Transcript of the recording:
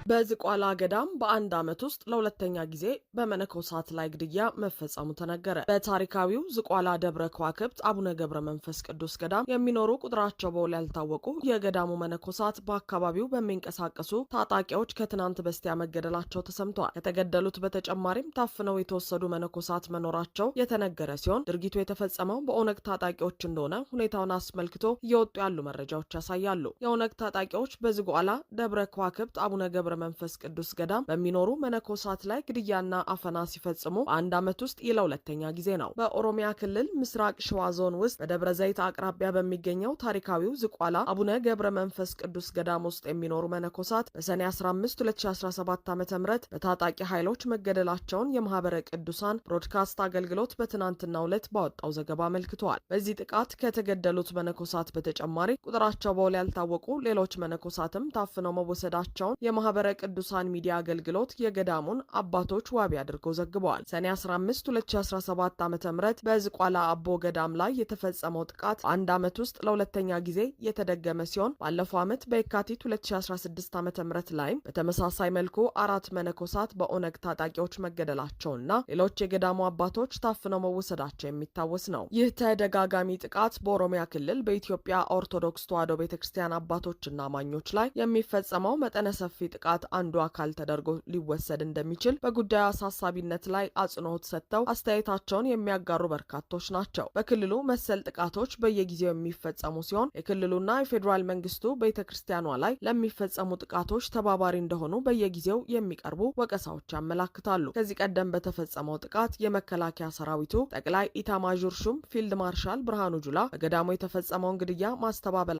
በዝቋላ ገዳም በአንድ ዓመት ውስጥ ለሁለተኛ ጊዜ በመነኮሳት ላይ ግድያ መፈጸሙ ተነገረ። በታሪካዊው ዝቋላ ደብረ ከዋክብት አቡነ ገብረ መንፈስ ቅዱስ ገዳም የሚኖሩ ቁጥራቸው በውል ያልታወቁ የገዳሙ መነኮሳት በአካባቢው በሚንቀሳቀሱ ታጣቂዎች ከትናንት በስቲያ መገደላቸው ተሰምተዋል። ከተገደሉት በተጨማሪም ታፍነው የተወሰዱ መነኮሳት መኖራቸው የተነገረ ሲሆን ድርጊቱ የተፈጸመው በኦነግ ታጣቂዎች እንደሆነ ሁኔታውን አስመልክቶ እየወጡ ያሉ መረጃዎች ያሳያሉ። የኦነግ ታጣቂዎች በዝቋላ ደብረ ከዋክብት አቡነ ገብረ መንፈስ ቅዱስ ገዳም በሚኖሩ መነኮሳት ላይ ግድያና አፈና ሲፈጽሙ በአንድ ዓመት ውስጥ ይህ ለሁለተኛ ጊዜ ነው። በኦሮሚያ ክልል ምስራቅ ሸዋ ዞን ውስጥ በደብረ ዘይት አቅራቢያ በሚገኘው ታሪካዊው ዝቋላ አቡነ ገብረ መንፈስ ቅዱስ ገዳም ውስጥ የሚኖሩ መነኮሳት በሰኔ 15 2017 ዓ ም በታጣቂ ኃይሎች መገደላቸውን የማህበረ ቅዱሳን ብሮድካስት አገልግሎት በትናንትናው ዕለት ባወጣው ዘገባ አመልክተዋል። በዚህ ጥቃት ከተገደሉት መነኮሳት በተጨማሪ ቁጥራቸው በውል ያልታወቁ ሌሎች መነኮሳትም ታፍነው መወሰዳቸውን የማህበረ ቅዱሳን ሚዲያ አገልግሎት የገዳሙን አባቶች ዋቢ አድርጎ ዘግበዋል። ሰኔ 15 2017 ዓ ም በዝቋላ አቦ ገዳም ላይ የተፈጸመው ጥቃት በአንድ ዓመት ውስጥ ለሁለተኛ ጊዜ የተደገመ ሲሆን ባለፈው ዓመት በየካቲት 2016 ዓ ም ላይም በተመሳሳይ መልኩ አራት መነኮሳት በኦነግ ታጣቂዎች መገደላቸውና ሌሎች የገዳሙ አባቶች ታፍነው መወሰዳቸው የሚታወስ ነው። ይህ ተደጋጋሚ ጥቃት በኦሮሚያ ክልል በኢትዮጵያ ኦርቶዶክስ ተዋሕዶ ቤተ ክርስቲያን አባቶችና አማኞች ላይ የሚፈጸመው መጠነ ሰፊ ጥቃት አንዱ አካል ተደርጎ ሊወሰድ እንደሚችል በጉዳዩ አሳሳቢነት ላይ አጽንኦት ሰጥተው አስተያየታቸውን የሚያጋሩ በርካቶች ናቸው። በክልሉ መሰል ጥቃቶች በየጊዜው የሚፈጸሙ ሲሆን የክልሉና የፌዴራል መንግስቱ ቤተ ክርስቲያኗ ላይ ለሚፈጸሙ ጥቃቶች ተባባሪ እንደሆኑ በየጊዜው የሚቀርቡ ወቀሳዎች ያመላክታሉ። ከዚህ ቀደም በተፈጸመው ጥቃት የመከላከያ ሰራዊቱ ጠቅላይ ኢታማዦር ሹም ፊልድ ማርሻል ብርሃኑ ጁላ በገዳሙ የተፈጸመውን ግድያ ማስተባበል